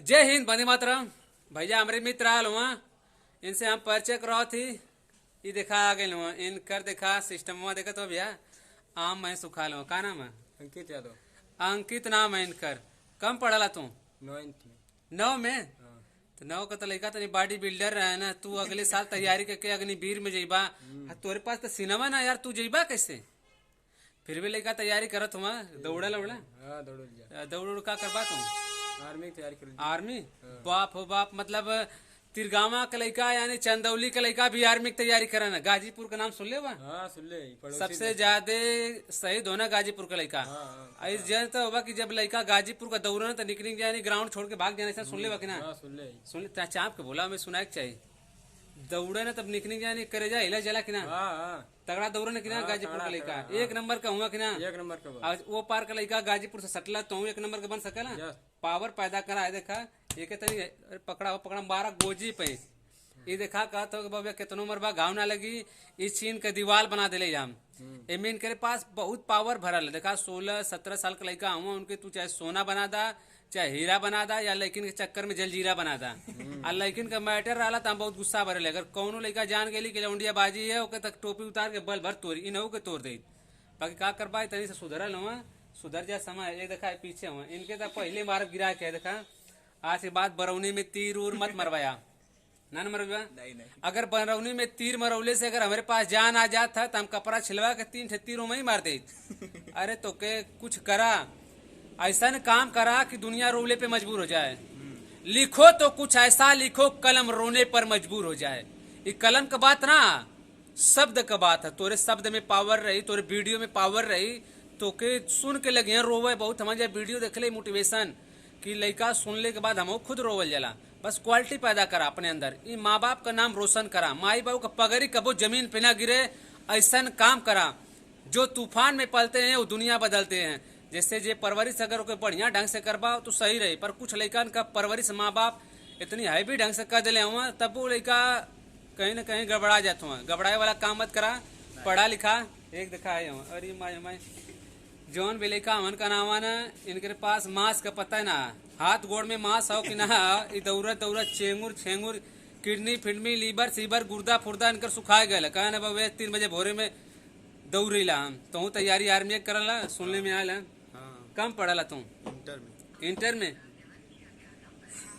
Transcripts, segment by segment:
जय हिंद, वंदे मातरम। भैया हमारे मित्र आयल हुआ, इनसे हम परिचय कराओ थी। ये देखा आ गए हुआ, इनकर देखा सिस्टम हुआ, देखा तो भैया आम मैं सुखा लो। का नाम है? अंकित यादव। अंकित नाम है इनकर। कम पढ़ला तू? नाइन्थ में। 9 में? हाँ। तो 9 का तो लड़का तनी बॉडी बिल्डर रहे ना तू। अगले साल तैयारी करके अग्निवीर में जइबा। तोरे पास तो सिनेमा ना यार, तू जइबा कैसे? फिर भी लड़का तैयारी करत हुआ, दौड़ा लौड़ा? हाँ, दौड़ जा। दौड़ उड़ का करबा तू? आर्मी की तैयारी कर। आर्मी? बाप हो बाप, मतलब तिरगामा का लड़का यानी चंदौली का लड़का भी आर्मी की तैयारी करना। गाजीपुर का नाम सुन ले बा? हाँ सुन ले, पड़ोसी। सबसे ज्यादा शहीद होना गाजीपुर का लड़का। हाँ। इस जन तो होगा कि जब लड़का गाजीपुर का दौड़ना तो निकल जाए, ग्राउंड छोड़ के भाग जाने, सुन ले बा कि ना? हाँ सुन ले। सुन ले, चाप के बोला हमें सुनाए के चाहिए। दौड़े ना तब निकल जाए, करे जा हिला जला कि ना? हाँ हाँ। तगड़ा दौड़े ना कि ना? गाजीपुर का लड़का एक नंबर का हुआ कि ना? एक नंबर का। आज वो पार का लड़का गाजीपुर से सटला तो एक नंबर का बन सकला। पावर पैदा करा है। देखा एक तनी पकड़ा हो, पकड़ा 12 गोजी पे ये देखा कहत हो कि बाबा कितनो मरबा घाव ना लगी। इस चीन के दीवार बना दिले हम। एमे इनके पास बहुत पावर भरल है। देखा 16-17 साल का लड़का हुआ उनके, तू चाहे सोना बना दा, चाहे हीरा बना दा, या लड़किन के चक्कर में जलजीरा बना दा। और लड़किन का मैटर रहा तो हम बहुत गुस्सा भरल। अगर कौनो लड़का जान गेली कि लौंडिया बाजी है, ओके तक टोपी उतार के बल भर तोड़ी इनहू के तोड़ दे। बाकी का करबा तनी से सुधरल हुआ, सुधर जा समय। एक देखा पीछे हुआ इनके तो पहले मार गिरा के। देखा आज के बाद बरौनी में तीर उर मत मरवाया ना, न मरवा। नहीं नहीं। अगर बरौनी में तीर मरौले से अगर हमारे पास जान आ जाता तो हम कपड़ा छिलवा के 3 ठे तीरों में ही मार दे। अरे तो के कुछ करा, ऐसा न काम करा कि दुनिया रोले पे मजबूर हो जाए। लिखो तो कुछ ऐसा लिखो कलम रोने पर मजबूर हो जाए। ये कलम का बात ना, शब्द का बात है। तोरे शब्द में पावर रही, तोरे वीडियो में पावर रही तो के सुन के लगे रोवे बहुत। हमारे वीडियो देख ले मोटिवेशन कि लड़का सुनने के बाद हम खुद रोवल जला। बस क्वालिटी पैदा करा अपने अंदर। ये माँ बाप का नाम रोशन करा, माई बाप का पगड़ी कबो जमीन पे ना गिरे, ऐसा काम करा। जो तूफान में पलते हैं वो दुनिया बदलते हैं। जैसे जे परवरिश अगर ओके बढ़िया ढंग से करवाओ तो सही रही, पर कुछ लड़का का परवरिश माँ बाप इतनी हैवी ढंग से कर दिले हुआ तब वो लड़का कहीं ना कहीं गड़बड़ा जाते हुआ। गड़बड़ाए वाला काम मत करा, पढ़ा लिखा एक दिखा है। अरे माई माई जौन भी लड़का हमन का नाम ना, इनके पास मांस का पता है ना, हाथ गोड़ में मांस हो कि ना, ई दौड़त दौड़त चेंगुर छेंगुर किडनी फिडनी लीवर सीवर गुर्दा फुर्दा इनकर सुखाए गए। कहा ना बाबू 3 बजे भोरे में दौड़ेला हम तो तैयारी आर्मी करला सुनने में आयल है। हाँ। कम पढ़ला तू? इंटर में। इंटर में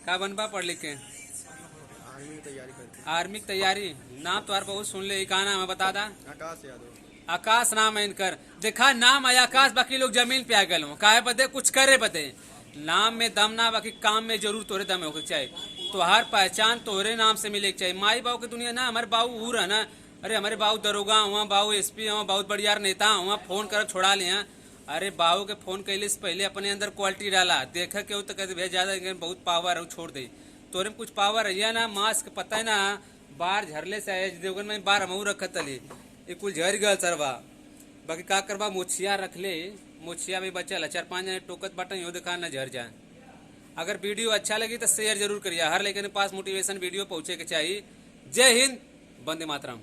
का बनबा पढ़ लिख के? आर्मी की तैयारी करते। आर्मी की तैयारी। नाम तो बहुत सुन ले, का नाम है बता दा? आकाश यादव। आकाश नाम है इनकर। देखा नाम है आकाश, बाकी लोग जमीन पे आ गए हो। काहे बदे कुछ करे बदे, नाम में दम ना बाकी काम में जरूर तोरे दम होके चाहिए। तोहार पहचान तोहरे नाम से मिले के चाहिए। माई बाबू की दुनिया ना, हमारे बाबू ऊर है ना, अरे हमारे बाबू दरोगा हुआ, बाबू एसपी हुआ, बहुत बढ़िया नेता हुआ, फोन कर छोड़ा ले। अरे बाबू के फोन कैले से पहले अपने अंदर क्वालिटी डाला। देखा क्यों तो कहते भैया ज्यादा बहुत पावर है छोड़ दे। तोरे में कुछ पावर है या ना? मास्क पता है ना, बाहर झरले से देवगन में बार हम रखत तली ये कुल झर गल सरवा। बाकी का करबा मोछिया रख ले, मोछिया भी बचल है 4-5 जने टोकत बाटन यो देखा न झर जाए। अगर वीडियो अच्छा लगी तो शेयर जरूर करिए। हर लड़के के पास मोटिवेशन वीडियो पहुँचे के चाहिए। जय हिंद, वंदे मातरम।